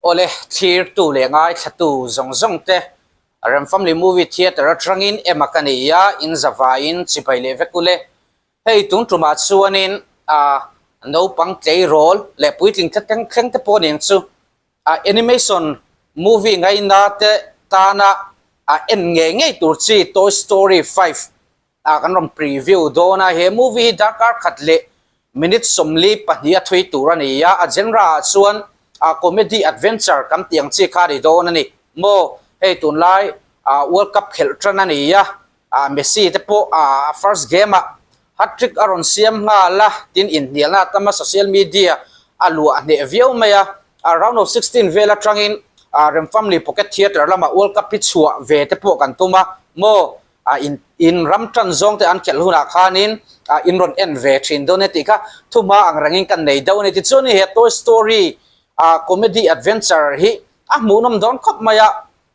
Awle, thlirtu leh ngaithlatu zawng zawng te Remfamily Movie Theatre atangin ema ka nei a, in zavaiin chibai leh vek ule. Hei tun tumah chuanin ah naupang tleirawl leh puitling thleng te pawh nen chu ah animation movie ngaina te tana ah en ngei ngei tur chi Toy Story 5 ah kan rawn preview dawn a, he movie hi darkar khat leh minute 42 a thui tur a ni a, a genre ah chuan ah comedy adventure kan tih ang chi kha a ni dawn a ni maw, hei tunlai ah world cup khelh tan a ni a. Ah Messi te pawh ah a first game ah hat-trick a rawn siam nghal a, tin inhnialna a tam a, social media a luah hneh viau mai a, ah round of 16 vel atangin ah Remfamily Pocket Theatre lamah World Cup hi chhuah ve te pawh kan tum a, maw ah in in ram tan zawng te an khelh hunah khanin ah in rawn en ve thin dawn e tih kha thuhma ang rengin kan nei deuh a ni. Tichuan he Toy Story ah comedy adventure hi a hmuhnawm dawn khawp mai a,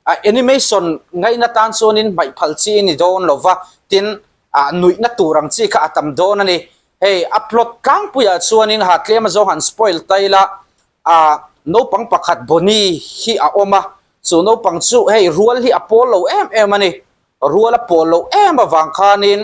A animation ngaihna tan chuanin hmaih phal chi a ni dawn lo va, tin ah nuihna tur ang chi kha a tam dawn a ni. Hei a plot tlangpuiah chuanin ha tlem azawng han spoil ta ila, ah naupang pakhat Bonnie hi a awm a, chu naupang chu hei rual hi a pawl lo em em a ni. Rual a pawl loh em avang khanin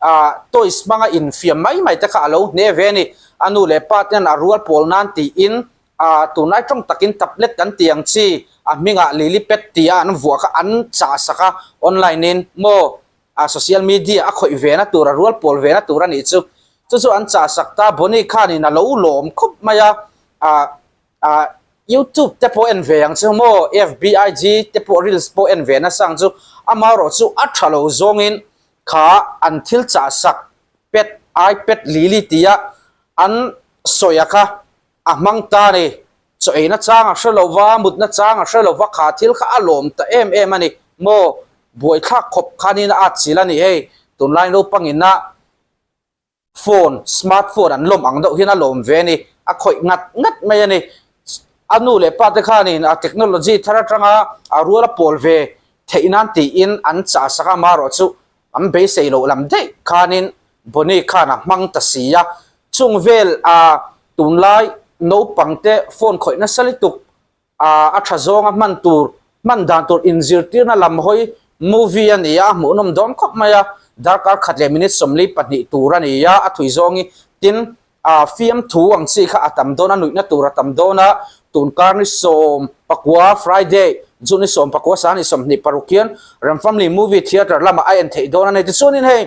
ah toys hmanga infiam mai mai te kha a lo hne ve a ni. A nu leh pa ten a rual pawl nan tiin Ah, tunlai tawng takin tablet kan tih ang chi, a hmingah lily pad tia an vuah kha an chah sak a, online in maw ah social media a khawih ve na tur a rual pawl ve na tur a nih chu, chu chu an chah sak ta, Bonnie khanin a lo lawm khawp mai a, ah ah youtube te pawh en ve ang chu maw, FB, IG te pawh reels pawh en ve nasa ang chu, amaherawh chu a tha lo zawngin kha an thil chah sak pad ipad lily tia an sawi a kha. A hmang ta a ni. Chaw eina chang a hre lo va, mutna chang a hre lo va, kha thil kha a lawm ta em em a ni. Maw, buaithlak khawp khanin a atchilh a ni hei. Tunlai naupangin a phone, smart phone an lawm ang deuh hian a lawm ve a ni. A khawih ngat ngat mai a ni. A nu leh pa te khanin a technology thar atanga a rual a pawl ve theih nan tiin an chah sak a, amaherawh chu an beisei loh lam daih khanin Bonnie khan a hmang ta si a, chung vel a tunlai naupang te phone khawih nasa lutuk a a tha zawnga hman tur hman dan tur inzirtirna lam hawi movie a ni a, a hmuhnawm dawn khawp mai a, darkar khat leh minute 42 tur a ni a, a thui zawngi tin a fiamthu ang chi kha a tam dawn a, nuihna tur a tam dawn a, tunkar ni 19 Friday June ni 19 sang ni 26 hian Remfamily Movie Theatre lamah a en theih dawn a ni. Tichuanin hei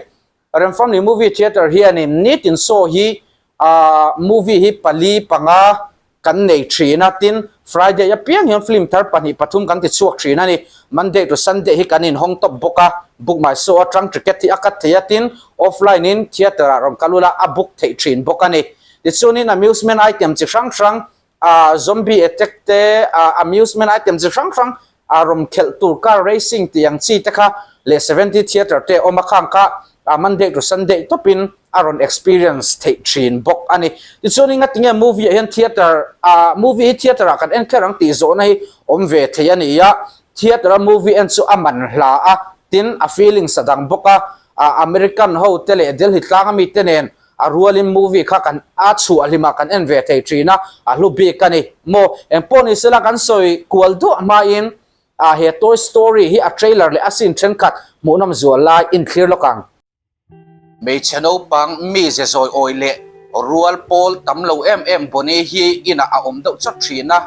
Remfamily Movie Theatre hianin nitin show hi ah movie hi pali panga kan nei thin a, tin Friday apiang hian film thar pahnih pathum kan ti chhuak thin a ni. Monday to Sunday hi kan inhawng tawp bawk a, book my show atang ticket hi a cut thei a, tin offline in theatre ah rawn kal ula a book theih thin bawk a ni. Tichuanin amusement item chi hrang hrang ah zombie attack te ah amusement item chi hrang hrang ah rawn khelh tur car racing tih ang chi te kha leh 70 theatre te a awm a, khang kha ah Monday to Sunday tawpin a rawn experience theih thin bawk a ni. Tichuanin ngatinge movie ah hian theatre ah movie hi theatre ah kan en kher ang tih zawhna hi awm ve thei a ni a, theatre a movie en chu a man hla a, tin a feelings a dang bawk a, ah American ho te leh Delhi tlang ami te nen a rualin movie kha kan a chhuah hlimah kan en ve thei thin a, a hlu bik a ni. Maw engpawh ni sela kan sawi kual duah hmain ah he Toy Story hi a trailer leh a scene thenkhat hmuhnawm zual lai inthlir lawk ang. Hmeichhe naupang mi ze zawi awi leh rual pawl tam lo em em Bonnie hi inah a awm deuh chawt thin a,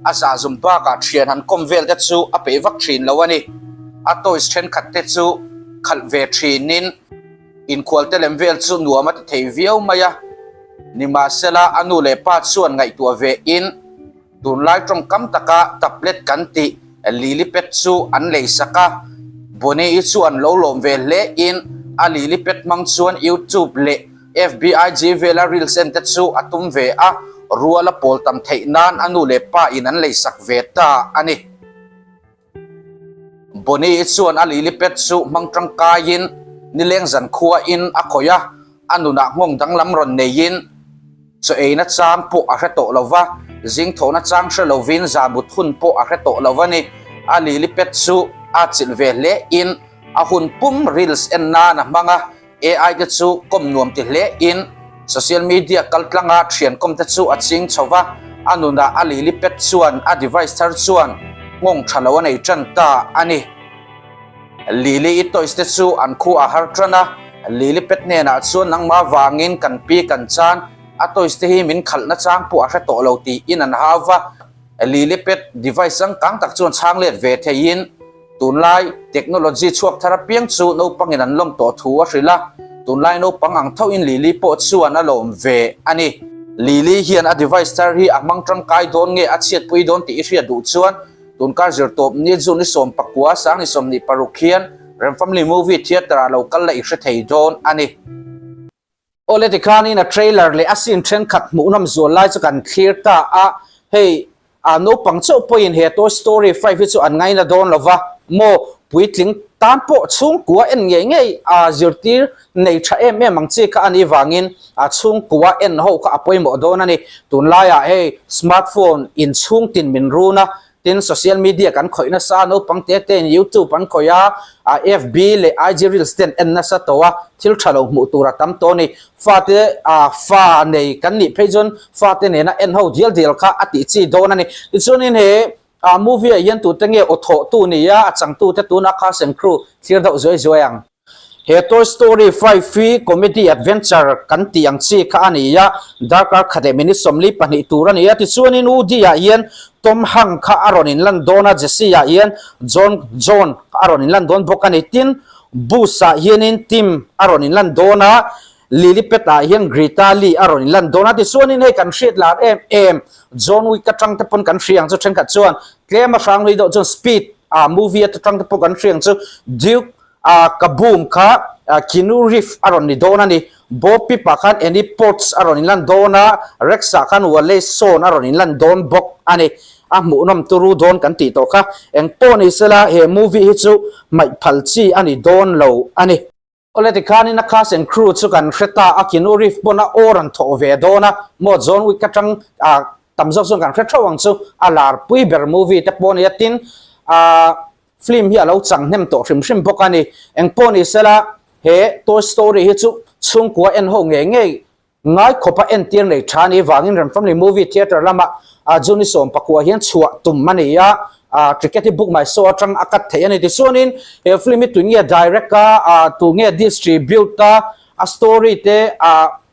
a zahzum bakah thian han kawm vel te chu a peih vak thin lo a ni. A toys thenkhat te chu khalh ve thinin inkhual te lem vel chu nuam a ti thei viau mai a, nimahsela a nu leh pa chuan ngaihtuah ve in, Tunlai tawngkam taka tablet kan tih lily pad chu an lei sak a, Bonnie-i chu an lo lawm ve hle in a lily pad hmang chuan YouTube leh FB, IG vela reels en te chu a tum ve a, rual a pawl tam theih nan a nu leh pa in an lei sak ve ta a ni. Bonnie-i chuan a lily pad chu hmang tangkaiin nileng zan khuain a khawih a, a nunah nghawng danglam rawn neiin chaw eina chang pawh a hre tawh lo va, zing thawhna chang hre lovin zanmut hun pawh a hre tawh lo a ni. A lily pad chu a chilh ve hlein a hun pum reels en nan a hmang a, AI te chu kawm nuam ti hle in social media kaltlanga thian kawm te chu a ching chho va. A nunah a lili pet chuan a device thar chuan nghawng tha lo a nei tan ta a ni. Lili i toys te chu an khu a har tan a, Lili pet hnenah chuan nangmah vangin kan pi kan chan, a toys te hi min khalh nachang pawh a hre tawh lo tiin an hau va. Lili pet device changkang tak chuan chhang let ve theiin tunlai technology chhuak thar apiang chu naupangin an lawm tawh thu a hrilh a, tunlai naupang ang thoin Lili pawh chuan a lawm ve a ni. Lili hian a device thar hi a hmang tangkai dawn nge a chhiatpui dawn tih i hriat duh chuan tunkar zirtawp ni June ni 19 sang ni 26 hian Remfamily Movie Theatre ah lo kal la i hre thei dawn a ni. Awle tikhanin a trailer leh a scene thenkhat hmuhnawm zual lai chu kan thlir ta a, hei a naupang chauh pawhin he Toy Story 5 hi chu an ngaina dawn lo va, maw puitling tan pawh chhungkua en ngei ngei a zirtir nei tha em em ang chi kha a nih vangin a chhungkua en ho kha a pawimawh dawn a ni. Tunlaiah hei smartphone in chhungtin min run a, Tin, social media kan khawih nasa a, naupang te tein YouTube an khawih a, FB leh IG reels te an en nasa tawh a, thil tha lo hmuh tur a tam tawh a ni. Fate fa nei kan nih phei chuan fate nena en ho dial dial kha a tih chi dawn a ni. Tichuanin he movie ah hian tute nge aw thawhtu ni a, a changtute tuna cast and crew thlir deuh zuai zuai ang. He Toy Story 5 hi comedy adventure kan tih ang chi kha a ni a, darkar khat leh minute 42 tur a ni a. Tichuanin Woody ah hian Tom Hank kha a rawn inlan dawn a, Jessie ah hian John John a rawn inlan dawn bawk a ni. Tin, Buzz ah hianin Tim a rawn inlan dawn a, Lily Pet ah hian Greta Lee a rawn inlan dawn a. Tichuanin hei kan hriat lar em em John Wick atang te pawn kan hria ang chu thenkhat chuan tlem a hrang hlui deuh chuan Speed ah movie atang te pawh kan hria ang chu Duke A ka boom kha Keanu Reeves a rawn ni dawn a ni. Bo Peep ah khan Annie Potts a rawn inlan dawn a, Rex ah khan Wallace Shawn a rawn inlan dawn bawk a ni. A hmuhnawm turu dawn kan tih tawh kha. Eng pawh ni sela he movie hi chu hmaih phal chi a ni dawn lo a ni. Awle tikhanin a cast and crew chu kan hre ta a, Keanu Reeves pawn a aw rawn thawh ve dawn a, maw John Wick atang tam zawk chuan kan hre theuh ang chu, a lar pui ber movie te pawh a ni a, tin ah Film hi a lo chang hnem tawh hrim hrim bawk a ni. Eng pawh ni sela, he Toy Story hi chu chhungkua en ho ngei ngei ngai khawpa entir nei tha a nih vangin Remfamily Movie Theatre lama June 19 hian chhuah tum a ni a, ticket hi Book My Show atang a cut theih a ni. Tichuanin he film hi tunge direct a, tunge distribute a, a story te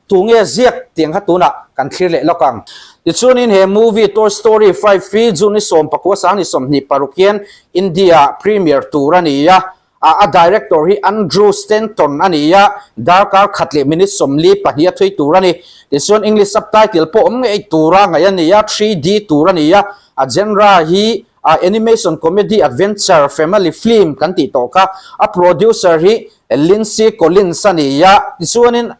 Tunge ziak tiang kha tunah kan thlir leh lawk ang. Tichuanin he movie Toy Story 5 hi June 19 26 hian India-ah premiere tur a ni a, a director hi Andrew Stanton a ni a, darkar khat leh minute 42 a thui tur a ni. Tichuan English subtitle pawh awm ngei tura ngaih a ni a, 3D tur a ni a, a genre hi animation comedy adventure family film kan tih tawh kha. A producer hi Lindsay Collins a ni a, tichuanin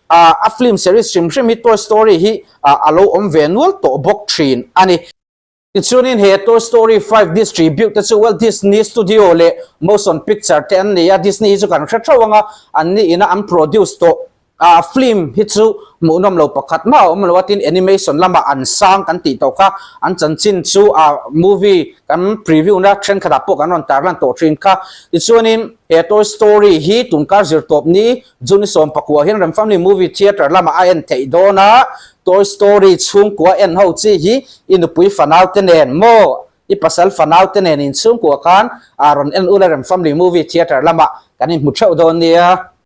a film series hrim hrim hi Toy Story hi a lo awm ve nual tawh bawk thin a ni. Tichuanin he Toy Story 5 distribute te chu Walt Disney Studio leh Motion Picture te an ni a, Disney hi chu kan hre theuh ang a, an ni ina an produce tawh a film hi chu hmuhnawm lo pakhat mah a awm lo a, tin animation lamah an sang kan tih tawh kha, an chanchin chu a movie kan preview na thenkhatah pawh kan rawn tarlan tawh thin kha. Tichuanin he Toy Story hi tunkar zirtawp ni June 19 hian Remfamily Movie Theatre lamah a en theih dawn a, Toy Story chhungkua en ho chi hi i nupui fanau te nen maw i pasal fanau te nen in chhungkua khan a rawn en ula Remfamily Movie Theatre lamah kan inhmu theuh dawn nia.